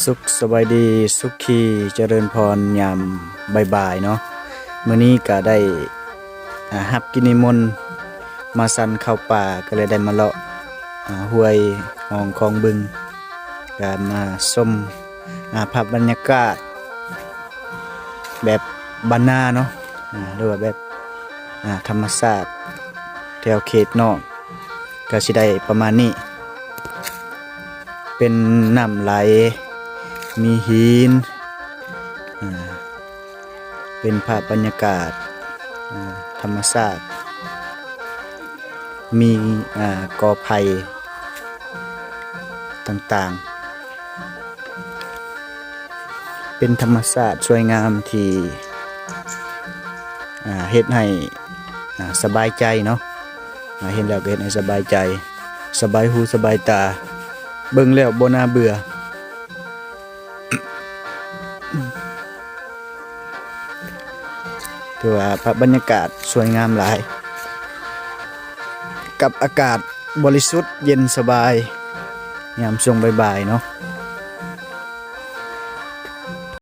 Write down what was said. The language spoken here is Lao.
ສຸກສະບາຍດີ ສຸຂີຈະເລີນພອນຍາມບ່າຍໆເນາະ. ມື້ນີ້ກະໄດ້ ອາ ຮັບກິດນິມົນມາສັນເຂົ້າປ່າ ກະເລີຍໄດ້ມາເລາະ ອາ ຫ້ວຍຫ້ອງຄອງບຶງ ກະມາຊົມ ອາ ພາບບັນຍາກາດແບບບ້ານນາເນາະ ອາ ຫຼືວ່າແບບ ອາ ທຳມະຊາດແຖວເຂດນອກ ກະຊິໄດ້ປະມານນີ້ ເປັນນ້ຳໄຫຼ ມີຫີນ ອາ ເປັນພາບບັນຍາກາດ ອາ ທຳມະຊາດ ມີ ອາ ກໍໄຜ່ຕ່າງໆ ເປັນທຳມະຊາດສວຍງາມທີ່ ອາ ເຮັດໃຫ້ ອາ ສະບາຍໃຈເນາະ ອາ ເຫັນແລ້ວກໍເຮັດໃຫ້ສະບາຍໃຈ ສະບາຍຫູສະບາຍຕາ ເບິ່ງແລ້ວບໍ່ໜ້າເບື່ອ. ຖືວ່າພາບບັນຍາກາດສວຍງາມຫຼາຍ ກັບອາກາດບໍລິສຸດເຢັນສະບາຍ ຍາມຊ່ວງບ່າຍໆເນາະ.